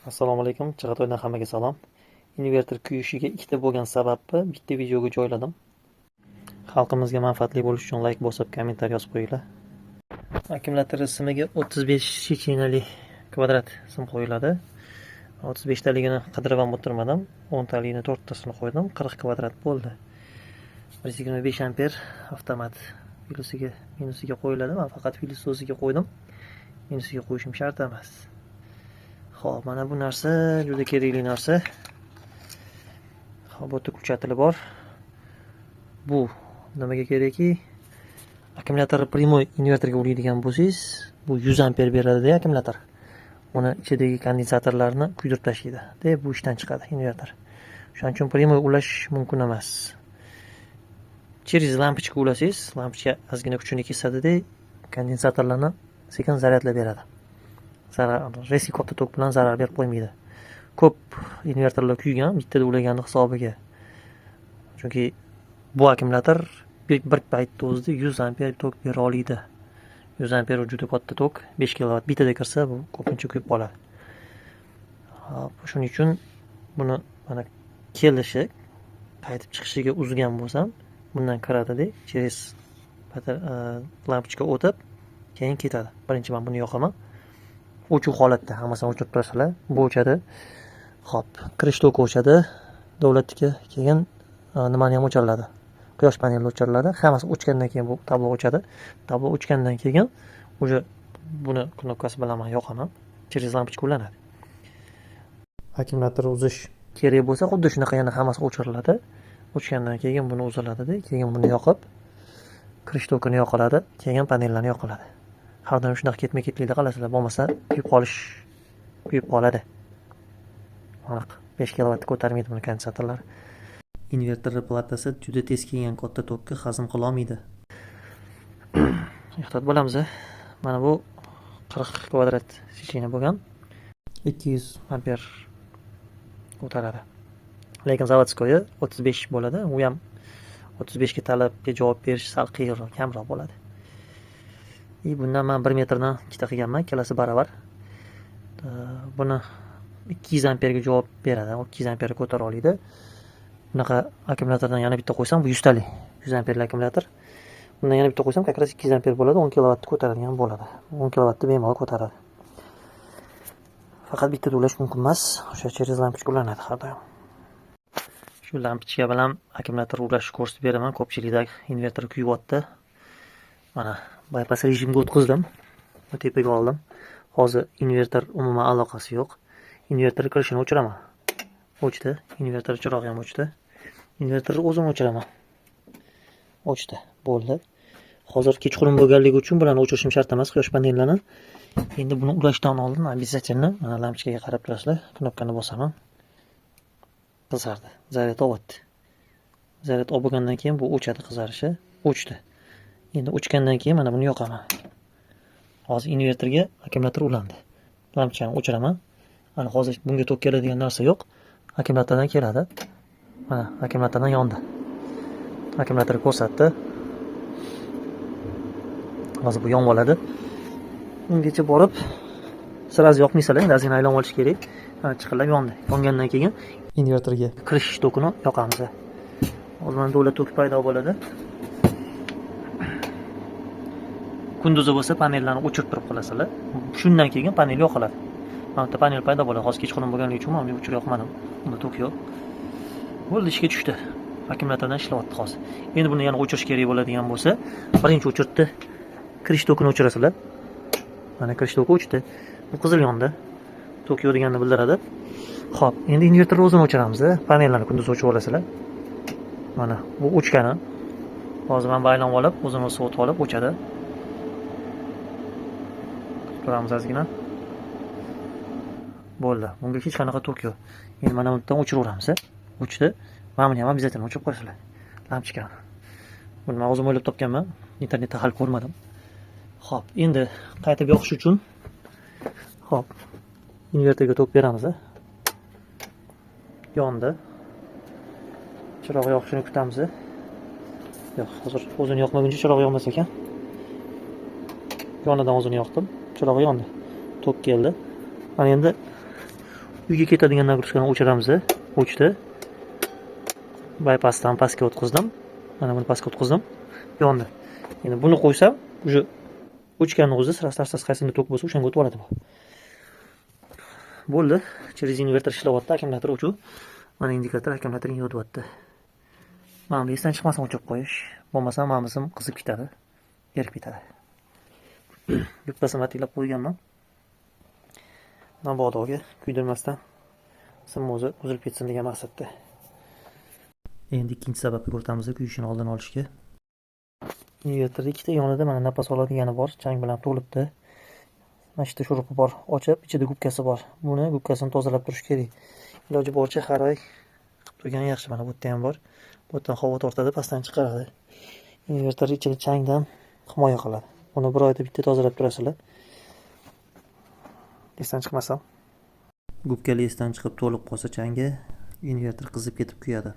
Assalomu alaykum, Chig'atoydan hammaga salom. Invertor kuyishiga ikkita bo'lgan sababni bitta videoga joyladim. Xalqimizga manfaatli bo'lishi uchun layk bosib, kommentariy yozib qo'yinglar. Akkumulyator simiga 35 сечения li kvadrat sim qo'yiladi. 35 taligini qidirib ham o'tirmadim. 10 taligini to'rttasini qo'ydim, 40 kvadrat bo'ldi. 125 amper avtomat plusiga, minusiga qo'yiladi. Men faqat plyus o'ziga qo'ydim. Minusiga qo'yishim shart emas. Xo'p, mana bu narsa juda kerakli narsa. Xo'p, bu yerda включатели bor. Bu nimaga kerakki, akkumulyator прямой invertorga ulaydigan bo'lsangiz, bu 100 amper beradida akkumulyator. Uni ichidagi kondensatorlarni kuydirib tashlaydi. De, bu ishdan chiqadi invertor. Shuning uchun прямой ulash mumkin emas. Через lampochka ulasangiz, lampochka ozgina kuchini kesadida, kondensatorlarni sekin zaryadlab beradi. Zarar, резкий katta tok bilan zarar berib qo'ymaydi. Ko'p invertorlar kuygan bittada ulaganni hisobiga. Chunki bu akkumulyator bir paytda o'zida 100 amper tok bera oladi. 100 amper juda katta tok, 5 kilovat bittada kirsa, bu ko'pincha kuyib qoladi. Hop, shuning uchun buni mana kelishi, qaytib chiqishiga uzgan bo'lsam, bundan kiradida, через lampochka o'tib, keyin ketadi. Birinchi men buni yoqaman. O'chuv holatda hammasini o'chirib turasizlar. Bu o'chadi. Xo'p, kirish toki o'chadi davlatniki, keyin nimani ham o'chiriladi. Quyosh paneli o'chiriladi. Hammasi o'chgandan keyin bu tablo o'chadi. Tablo o'chgandan keyin уже buni knopkasi bilan men yoqaman. Через lampochka ulanadi. Akkumulyator uzish kerak bo'lsa, xuddi shunaqa yana hammasi o'chiriladi. O'chgandan keyin buni uziladida, keyin buni yoqib, kirish tokini yoqiladi, keyin panellarni yoqiladi. Har doim shunaqa ketma-ketlikda qilasizlar, bo'lmasa kuyib qoladi. Aniq 5 kilovatni ko'tarmaydi buni kondensatorlar. Invertor platasi juda tez kelgan katta tokka hazm qilolmaydi. Ehtiyot bo'lamiz. Mana bu 40 kvadrat сечение bo'lgan, 200 amper ko'taradi. Lekin заводской 35 bo'ladi. U ham 35 ga talabga javob berish sal qiyinroq, kamroq bo'ladi. И bundan man 1 metrdan ikkita qilganman, ikkalasi baravar. Buni 200 amperga javob beradi, 200 amperga ko'tara oladi. Bunaqa akkumulyatordan yana bitta qo'ysam, bu 100 talik, 100 amperli akkumulyator. Bundan yana bitta qo'ysam, как раз 200 amper bo'ladi, 10 kilovatni ko'taradigan bo'ladi. 10 kilovatni bemalol ko'taradi. Faqat bittada ulash mumkin emas, o'sha через lampochka ulanadi har doim. Shu lampochka bilan akkumulyator ulashni ko'rsatib beraman. Ko'pchilikda invertor kuyyapti. Mana bypass rejimga o'tkazdim. Tepaga oldim. Hozir invertor umuman aloqasi yo'q. Invertor kirishini o'chiraman. O'chdi. Invertor chirog'i ham o'chdi. Invertorni o'zim o'chiraman. O'chdi. Bo'ldi. Hozir kechqurun bo'lganligi uchun bularni o'chirishim shart emas, quyosh panellarini. Endi buni ulashdan oldin обязательно mana lampochkaga qarab turasizlar. Knopkani bosaman. Qizardi. Zaryad olyapti. Zaryad olib bo'lgandan keyin bu o'chadi qizarishi. O'chdi. Endi o'chgandan keyin mana buni yoqaman. Hozir invertorga akkumulyator ulandi. Lampochkani o'chiraman. Mana hozir bunga tok keladigan narsa yo'q. Akkumulyatordan keladi. Mana akkumulyatordan yondi. Akkumulyator ko'rsatdi. Hozir bu yonib oladi. Ungacha borib сразу yoqmaysizlar, endi ozgina aylanib olish kerak. Mana chiqillab yondi. Yongandan keyin invertorga kirish tokini yoqamiz. Hozir mana davlat toki paydo bo'ladi. Kunduzi bo'lsa panellarni o'chirib turib qolasizlar. Shundan keyin panel yoqiladi. Mana bitta panel paydo bo'ladi. Hozir kechqurun bo'lganligi uchun mana o'chirib yoqmadim. Unda tok yo'q. Bo'ldi, ishga tushdi. Akkumulyatordan ishlayapti hozir. Endi buni yana o'chirish kerak bo'ladigan bo'lsa, birinchi o'chirtdi. Kirish tokini o'chirasizlar. Mana kirish toki o'chdi. Bu qizil yondi. Tok yo'q deganini bildiradi. Xo'p, endi invertorni o'zini o'chiramiz. Panellarni kunduz o'chirib olasizlar. Mana bu o'chgani. Hozir mana bu aylanib olib, o'zini sovutib olib o'chadi. Turamiz ozgina. Bo'ldi. Bunga hech qanaqa tok yo'q. Endi mana bundan o'chiraveramiz. O'chdi. Mana buni ham обязательно o'chirib qo'yasizlar. Lampochkani. Buni men o'zim o'ylab topganman. Internetda hali ko'rmadim. Xo'p, endi qaytib yoqish uchun xo'p, invertorga tok beramiz. Yondi. Chiroq yoqishini kutamiz. Yo'q, hozir o'zini yoqmaguncha chiroq yonmas ekan. Yonidan o'zini yoqdim. Chirog'i yondi. Tok keldi. Mana endi Uyga ketadigan нагрузка ni o'chiramiz. O'chdi. Bypassdan pastga o'tkazdim. Mana buni pastga o'tkazdim. Yondi. Endi buni qo'ysam, уже o'chganni o'zida сразу qaysida tok bo'lsa, o'shanga o'tib oladi bu. Bo'ldi. Через inverter ishlayapti, akkumulyator o'chuv. Mana indikator akkumulyatorga o'tyapti. Mana bu esdan chiqmasin o'chirib qo'yish. Bo'lmasa mana bu qizib ketadi. Erib ketadi. Bittasini latiklab qo'yganman. Mabodoga kuydirmasdan sim o'zi uzilib ketsin degan maqsadda. Endi ikkinchi sababga o'tamiz, kuyishini oldini olishga. Invertor ikkita yonida mana napas oladigani bor, chang bilan to'libdi. Mana shu yerda shurupi bor, ochib, ichida gubkasi bor. Buni gubkasini tozalab turish kerak. Iloji boricha har oy qilib turgan yaxshi. Mana bu yerda ham bor. Bu yerdan havo tortadi, pastdan chiqaradi. Invertor ichini changdan himoya qiladi. Buni bir oyda bitta tozalab turasizlar. Esdan chiqmasa. Gubkali esdan chiqib to'lib qolsa changga, invertor qizib ketib kuyadi.